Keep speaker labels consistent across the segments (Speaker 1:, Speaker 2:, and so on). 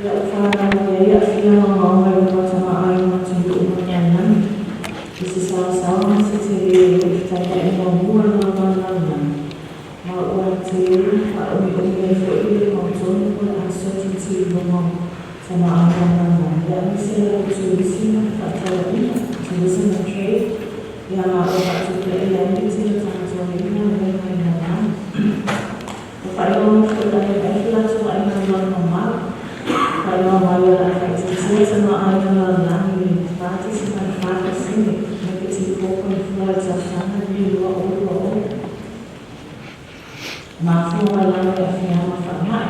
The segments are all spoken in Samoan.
Speaker 1: Ia ua fanau mai ai aafiaga ogaoga i luga o tamaoaiga o atunuu ma le lalolagi, i se saoasaoa ma se telē o le fetalaiga muamua lava o le lalolagi, ma ua tele ina faaumiumi ai foi le le mautonu po o le uncertainty i luga o tamaoaiga o le lalolagi, aemaise lava i turisi ma fefaatauaiga, tourism and trade. Ia ma ua faatupulaia ai le tele o tagata ua i ai galuega i lalolagi. Ua faailoa mai foi e le IMF le latou vaaiga alualumamao, faailoa mai o le a faaitiitia le tamaoaiga o le lalolagi i le 4.4%, -4.4 i le tausaga lenei 2020, mafua mai lava i aafiaga o faamai.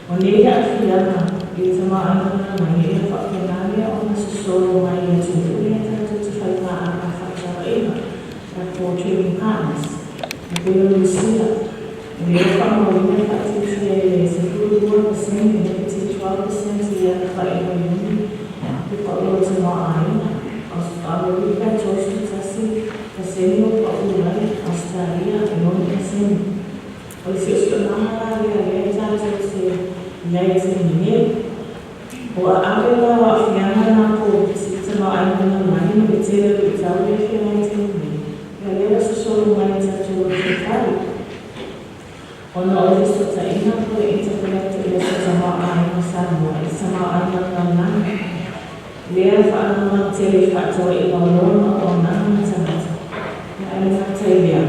Speaker 1: O nei aafiaga i le tamaoaiga o le lalolagi, ia faapena lea ona sosolo mai i atunuu ia tatou te faipaaga fefaatauaiga, tatou trading partners, e pei o Niu Sila, o lea ua faamauina le faaitiitia i le 12%, -12% i le faaiuga o Iuni le pau o le tamaoaiga. Amerika e 31% ua pau ai, Ausetalia e 6%. O le siosiomaga la lea o lea tatou te i ai i le taimi nei. Ua aave la o aafiaga na o Koviti i le tamaoaiga o le lalolagi ma le tele o luitau lea e feagai i le taimi nei, ia lea ua sosolo mai i tatou lotoifale, ona o le fesootaiga po o le interconnectedness o le tamaoaiga o Samoa i le tamaoaiga o le lalolagi, lea e faalagolago tele i fefaatauaiga o oloa ma auaunaga ma tagata. Ia ae le gata i lea,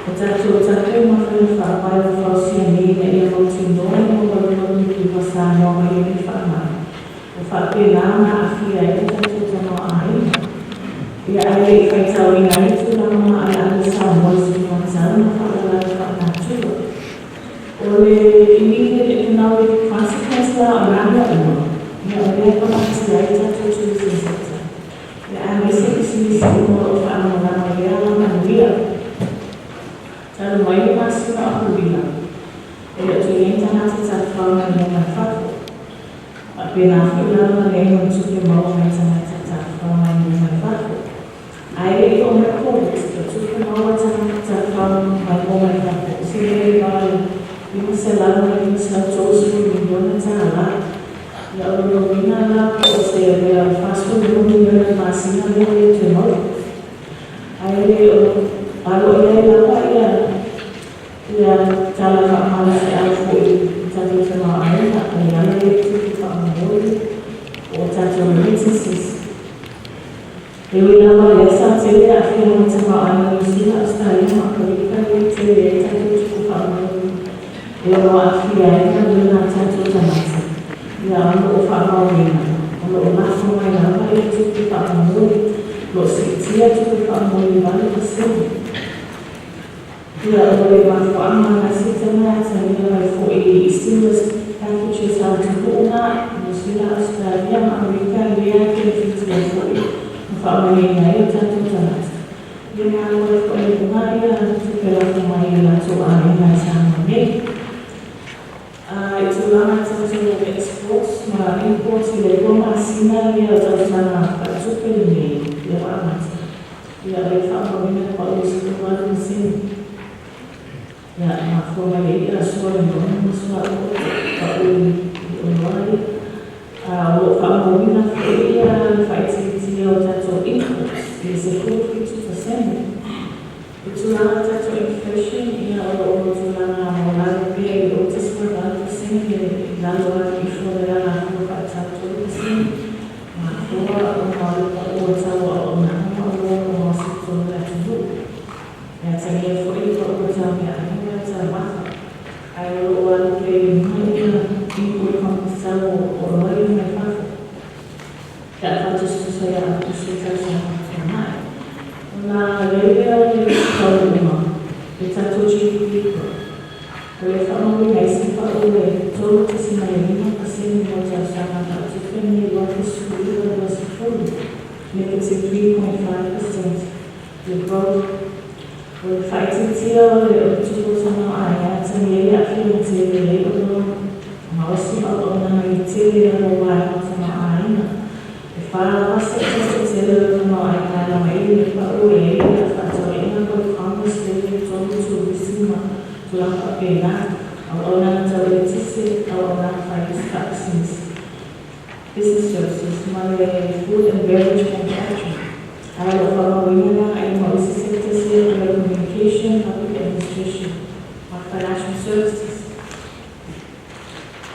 Speaker 1: o tatou tape ma faiga faavae ua fausia nei ina ia mautinoa le malumalu o Samoa mai lenei faamai, ua faapena ona aafia ai le tatou tamaoaiga. Ia ae le i faitauina ai le tulaga maaleale o Samoa i suiga o tau ma faalavelave faalenatura. O le immediate economic consequence la o na mea uma, ia o lea e pagatia ai le tatou tourism sector, ia aemaise pisinisi uma o lo o faalagolago i lea alamanuia. Talu mai le masina o Aperila, e le o toe i ai ni tagata tafafao maimoa mai fafo. Faapena foi la ona leai ma ni tupe maua mai tagata tafafao maimoa mai fafo. Ae le i oo mai le Koviti, o tupe maua a tagata tafafao maimoa mai fafo, o se mea i va o le $500 ma le $530 miliona tala. Ia o lona uiga la po o se mea o le $42 miliona i le masina lea ua le toe maua. Ae le o aloaia ai lava ia tala faamalosiau foi i le tatou tamaoaiga e ala i tupe faamomoli po o tatou remittances. E ui lava o lea sa tele aafiaga o le tamaoaiga o Niu Sila, Ausetalia ma Amerika lea e tele ai tatou tupe faamomoli e ono aafia ai galuega a tatou tagata, ia o lo o faamauina, o lo o lafo mai lava ia tupe faamomoli, o lo o siitia tupe faamomoli i le 8%. Ia, o le mafuaaga na siitaga atagia mai foi i stimulus packages a atunuu na, Niu Sila, Ausetalia ma Amerika lea e penefiti ai foi ma faamanuiaina ai o tatou tagata. Ia malo ai foi i luga ia tupe lafo mai i latou aiga i Samoa nei. I tulaga tatou exports ma imports i le 2 masina lea o tausaga faaletupe lenei lea ua amata, ia o lea e faamauina le pau o 18%. Ia, e mafua mai ai ia sua le moni ma suauu o pau i oloa ia. O lo o faamauina foi ia le faaitiitia o tatou imports i le 17%. I tulaga tatou inflation, ia o lo o tulaga maualalo pea i le 0.8% i lalo atu ifo o le alafua faatatau 3%, mafua ona o le pau o tau o auaunaga ma oloa o lo o gaosi i totonu o le atunuu. E atagia ai foi le pau o tau meaai ma meataumafa, ae o lo o alu pea i luga ia input tau o oloa ia mai fafo pe a faatusatusa ia Aokuso i tausaga ua tuanai. Ona i ai lea o le taunuuga i le tatou GDP growth, o lea e faamauina ai se pau e 3.5% mo le tausaga faaletupe lenei 2019/20, -3.5% le growth. O le faaitiitia o le tupe o tamaoaiga e atagia ai le aafiaga tele ai oloa gaosi ma auaunaga i le tele lava o vaega o tamaoaiga. E fa lava sectors tetele o le tamaoaiga e ala mai ai le pau e i ai le fefaatauaiga po o le commerce lea e i totonu, turisi ma tulaga faapena, auaunaga tau eletise, auaunaga faapisinisi. Business Services ma le Food and Beverage Manufacturing. Ae o lo o faamauina le agaiga o isi sectors ia, Telecommunication, Public Administration ma Financial Services.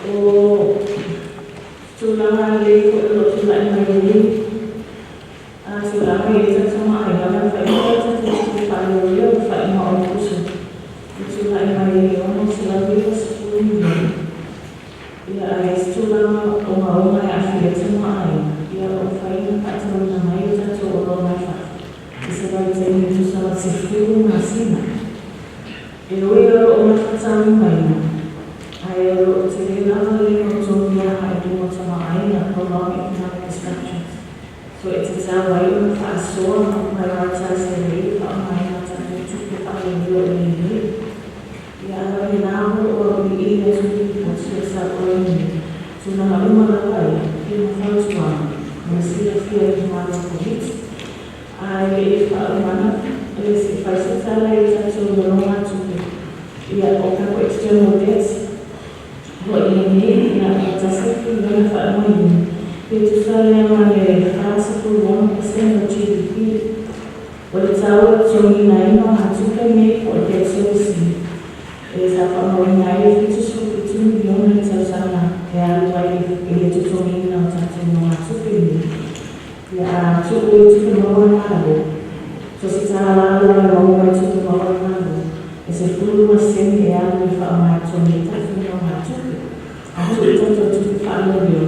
Speaker 1: O tulaga lelei foi o lo o tulai mai lenei tulaga i ai tatou aiga, e mafai ona tatou tupe faaleoleo le faaiuga o Aokuso na tulai mai ai e $690 miliona. Ia, a i ai se tulaga ogaoga e aafia ai le tamaoaiga, ia o lo o mafai ona faatauina mai a tatou oloa mai fafo i se vaitaimi e tusa ma le 10 masina. E ui o lo o gafataulimaina, ae o lo o tele lava le mautogia agai i luga o tamaoaiga, prolonged economic disruptions. So e tatau ai ona faasoa ma prioritize lelei le faaaogaina o tatou tupe faaleoleo i lenei. Ia, a o lena o lo o auiliili atu le lipoti o le nei, tulaga uma lava ia, ia ma fautuaga mo le silafia e le mamalu o le Komiti. Ae le i faauma se i fai se tala i tatou nonogatupe, ia o tatou external debts o lo o i ai nei, ia ua $1 piliona faamauina, pe tusa lea ma le 46% o GDP. O le tau o le totogiina ai o nogatupe nei po o le debt servicing, e sa faamauina ai le $77 miliona i le tausaga e alu ai i le totogiina o tatou nogatupe nei. Ia, a tuu i tupe maua a le Malo, so o se $1 lava e maua mai tupe maua a le Malo, e 12 sene e alu e faaaoga e totogi ai tatou nogatupe. A tuu i tatou tupe faaleoleo,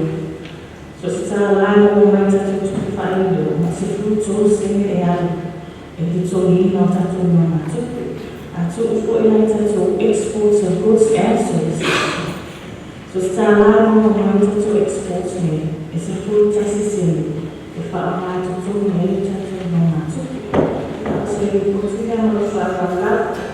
Speaker 1: so o se $1 e maua mai tatou tupe faaleoleo, ma 13 sene e alu e le totogiina o tatou nogatupe. A tuu foi la i tatou exports of goods and services, so se $1 e maua mai tatou exports nei, e 11 sene e faaaoga e totogi ai tatou nogatupe. O se lipoti lea ma le faaaloalo.